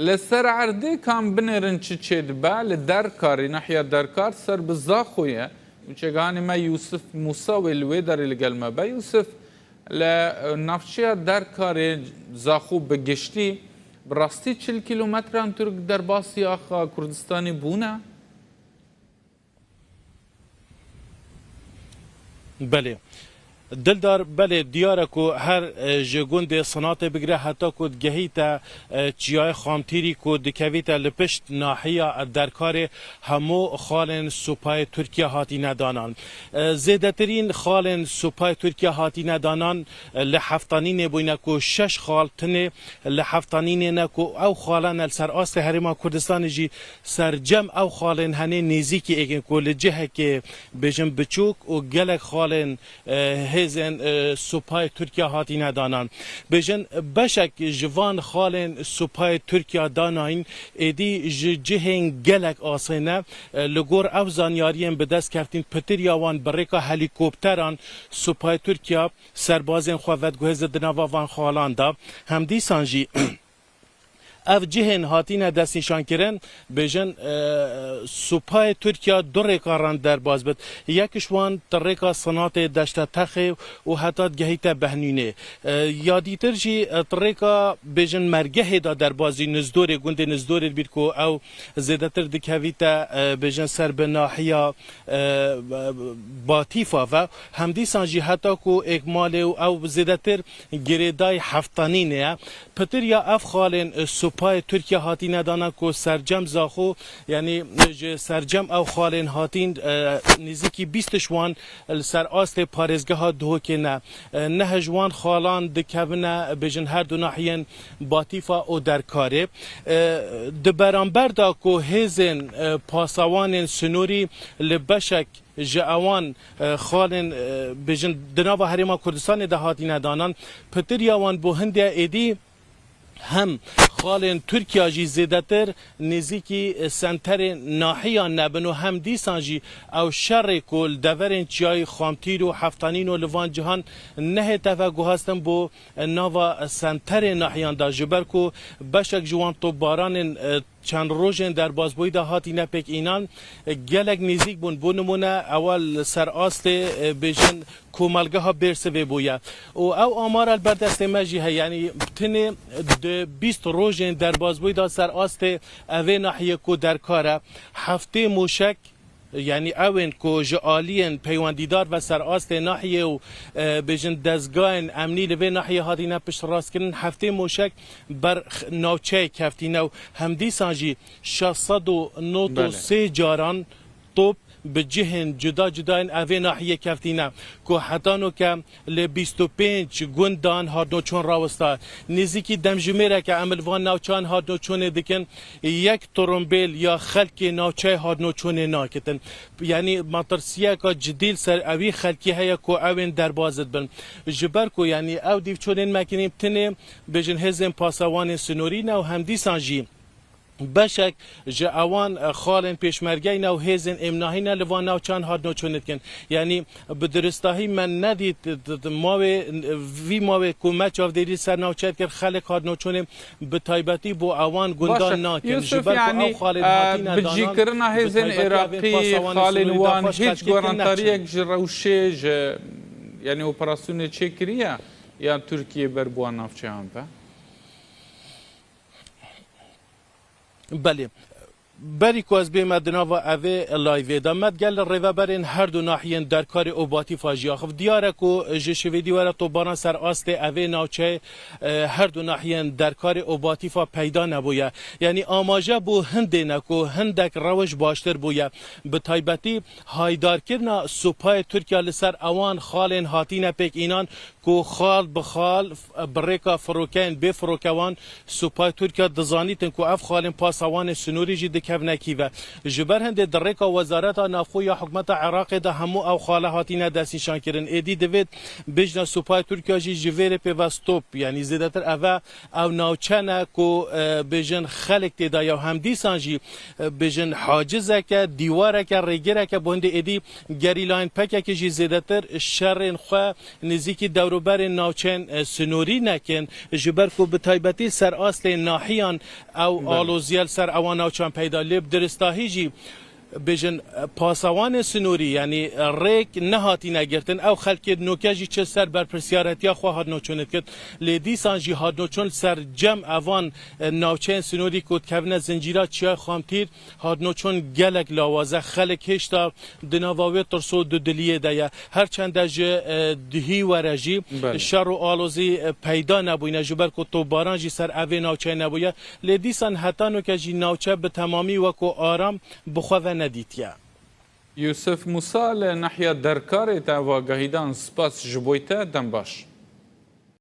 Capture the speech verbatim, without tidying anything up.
Li ser erdê kan binêrin çi çêdibe, li Derkarê, nahiya Derkar ser bi Zaxo ye. Nûçegihanê me Yûsif Mûsa wê li wê derê li gel me be. Yûsif, li, e, navçeya Derkarê Zaxo bi giştî, bi rastî çil kîlometran Tirk derbasî axa Kurdistanê bûne? Belê. Dildar, belê, diyar e ku her, e, ji gundê Sinatê bigire heta ku digehîte, e, Çiyayê Xamtîrî ku dikevîte li pişt nahiya Derkarê, hemû xalên supayê Tirkiye hatîne danan. E, zêdetirîn xalên supayê Tirkiye hatîne danan, e, li Heftanînê bûyne ku şeş xal tinê li Heftanînê ne ku ew xalan e li ser astê Herêma Kurdistanê jî sercem ew xalên henê nêzîkî êk in ku li cihekê bêjin biçûk û gelek xalên, e, hêzên, e, supayê Tirkiye hatîne danan. Bêjin beşek ji van xalên supayê Tirkiye danayîn êdî ji cihên gelek asê ne. E, li gor ew zanyariyên bi dest keftîn, pitir ya wan bi rêka helîkopteran supayê Tirkiye serbazên xwe vediguhêzin di nava van xalan de. Hemdîsan jî ev cihên hatîne destnîşankirin, bêjin, e, supayê Tirkiye du rêka ran derbas bit. Yek ji wan di rêka Sinatê, Deşta Texê û heta digehîte Behnûnê. E, ya dîtir jî, e, di rêka, bêjin, Mergehê de derbas jî Nizdorê, gundê Nizdorê dibît ku ew zêdetir dikevîte, e, bêjin, ser bi nahiya, e, Batîfa ve. Hemdîsan jî heta ku êkmalê û ew zêdetir girêdayî Heftanînê ye. Pitir ya ev xalên, e, supayê Tirkiye hatîne danan ku sercem Zaxo, yanî, e, ji sercem ew xalên hatîn, e, nêzîkî bîst ji wan li ser astê parêzgeha Duhokê ne. E, neh ji wan xalan dikevine, bêjin, her du nahiyên Batîfa û Derkarê. E, di beramber de ku hêzên, e, pasawanên sinûrî li beşek ji ewan, e, xalên, e, bêjin, di nava Herêma Kurdistanê de hatîne danan, pitir ya wan bo hindê êdî hem xalên Tirkiya jî zêdetir nêzîkî, e, senterê nahiyan nebin û hem dîsan jî ew şerê ku li deverên Çiyayê Xamtîr û Heftanîn û li van cihan nehête veguhastin bo, e, nava senterê nahiyan de, ji ber ku beşek ji wan topbaranên, e, çend rojên derbasbûyî de hatîne pêk înan, gelek nêzîk bûn. Bo nimûne, ewa li ser astê, e, bêjin, komelgeha Bêrsivê bûye. Û ew amara li ber destê me jî heye. Yanî tenê di bîst rojên derbasbûyî de ser astê evê nahiyê ku Derkar e, heftê mûşek, yanî ew ên ku ji aliyên peywendîdar ve ser astê nahiyê û, e, bêjin, dezgahên emnî li vê nahiyê hatîne piştrastkirin, heftê mûşek ber x-, navçeyê keftîne û hemdîsan jî şeş sed û nod û sê Belê. caran top bi cihên cuda cuda yên evê nahiyê keftîne, ku hetanoke li bîst û pênc gundan hatinoçûn rawesta. Nêzîkî demjimêreke em li van navçeyan hatinoçûnê dikin, yek torombêl ya xelkê navçeyê hatinoçûnê nakitin. Yanî metirsiyeka cidî li ser ewî xelkî heye ku ew ên derbas dibin. Ji ber ku, yanî, ew dîvçûnên me kirin tenê, bêjin, hêzên pasawanên sinorî ne û hemdîsan jî beşek ji ewan, e, xalên pêşmergeyî ne û hêzên êmnahî ne li van navçeyan hatinoçûnê dikin. Yanî bi diristahî me nedît, d-, d-, mawê, vî mawê ku me çavdêrî ser navçeyê dikir, xelk hatinoçûnê bi taybetî bo ewan gundan nakin. Ji ber ku ew xalên hatîne danan, bi taybetî evên pasawanên sinorî daxwaş xelkê kin neçin. Yûsif, yanî, e, bi cîkirina hêzên Iraqî, xalên wan hîç guherantiyek ji rewşê, ji, yanî, operasyonê çêkiriye ya Tirkiyê ber bi wan navçeyan ve? Belê. Berî ku ez bême di nava evê layvê de, me digel rêveberên her du nahiyên Derkarê û Batîfa jî axiv. Diyar e ku ji şivêdî were topbaran ser astê evê navçeyê, e, her du nahiyên Derkarê û Batîfa peyda nebûye. Yanî amaje bû hindê ne ku hindek rewş baştir bûye. Bi taybetî haydarkirina supayê Tirkiye li ser ewan xalên hatîne pêk înan, ku xal bi xal, f-, bi rêka firokeyên bê firokewan, supayê Tirkiye dizanîtin ku ev xalên pasawanê sinûrî jî di kevnekî ve. Ji ber hindê di rêka Wezareta Navxwe ya Hikûmeta Iraqê de hemû ew xale hatîne destnîşankirin. Êdî divêt bêjne supayê Tirkiya jî ji vê rê pê ve stop, yanî zêdetir ev e, ew navçe ne ku, e, bêjin xelk tê de ya, hemdîsan jî, e, bêjin hacizeke, dîwareke, rêgireke bo hindê êdî gerîlayên P K K jî zêdetir şerên xwe nêzîkî dewroberên navçeyên, e, sinorî nekin, ji ber ku bi taybetî ser astê nahiyan ew Belê. aloziye li ser ewan navçeyan peyda. Lê bi diristahî jî bêjin, e, pasewanên sinorî, yanî, e, rêk nehatîne girtin. Ew xelkê noke jî çi ser berpirsiyaretiya xwe hatino çûnê dikit. Lê dîsan jî hatino çûn li ser cem evan, e, navçeyên sinorî ku dikevine zincîra Çiyayê Xamtîr, hatino çûn gelek lawaz e. Xelk hêşta di nava wê tirs û dudiliyê de ye. Her çende ji, e, duhî were jî Belê. şer û alozî, e, peyda nebûyne, ji ber ku topbaran jî ser evê navçeyê nebûye. Lê dîsan heta nuke jî navçe bi temamî weko aram bi xwe ve nedîtiye. Yûsif Mûsa li nahiya Derkarê te ava agahîdan. Spas ji bo te, dem baş.